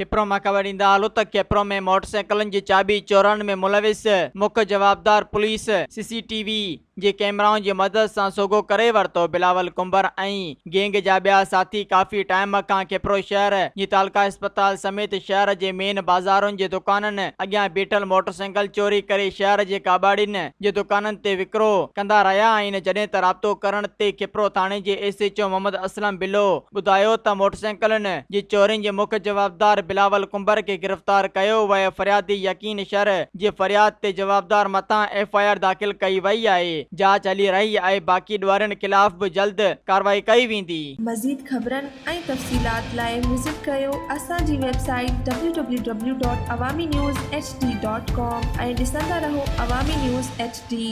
کپرو مان خبر ڏيندا هلو ته کپرو ۾ موٽرسائيڪلن جي چاٻي چورڻ ۾ ملوث مک جوابدار police C C T V جي ڪئميرائن جي مدد سان سوگهو ڪري ورتو. بلاول ڪنڀر ۽ گينگ جا ٻيا ساٿي ڪافي ٽائيم کان کپرو شهر جي تعلقه اسپتال سميت شهر جي مين بازارن جي دڪانن اڳيان بيٺل موٽرسائيڪل چوري ڪري شهر جي ڪاٻاڙين جي دڪانن تي وڪرو ڪندا رهيا آهن جڏهن ته رابطو ڪرڻ تي کپرو ٿاڻي جي S H O Muhammad Aslam Balo ٻڌايو ته موٽرسائيڪلن جي چورين جي مک جوابدار بلاول ڪنڀر کي گرفتار ڪيو ويو، فريادي يقين شر جي فرياد تي جوابدار مٿان ايف I R داخل ڪئي وئي آهي، جاچ هلي رهي آهي، باقي ڏوهارين خلاف به جلد ڪارروائي ڪئي ويندي. مزيد خبرن ۽ تفصيلات لاء وزٽ ڪريو اسان جي website W W W dot Awami news H D dot com ۽ ڏسندا رهو عوامي نيوز ايڇ ڊي.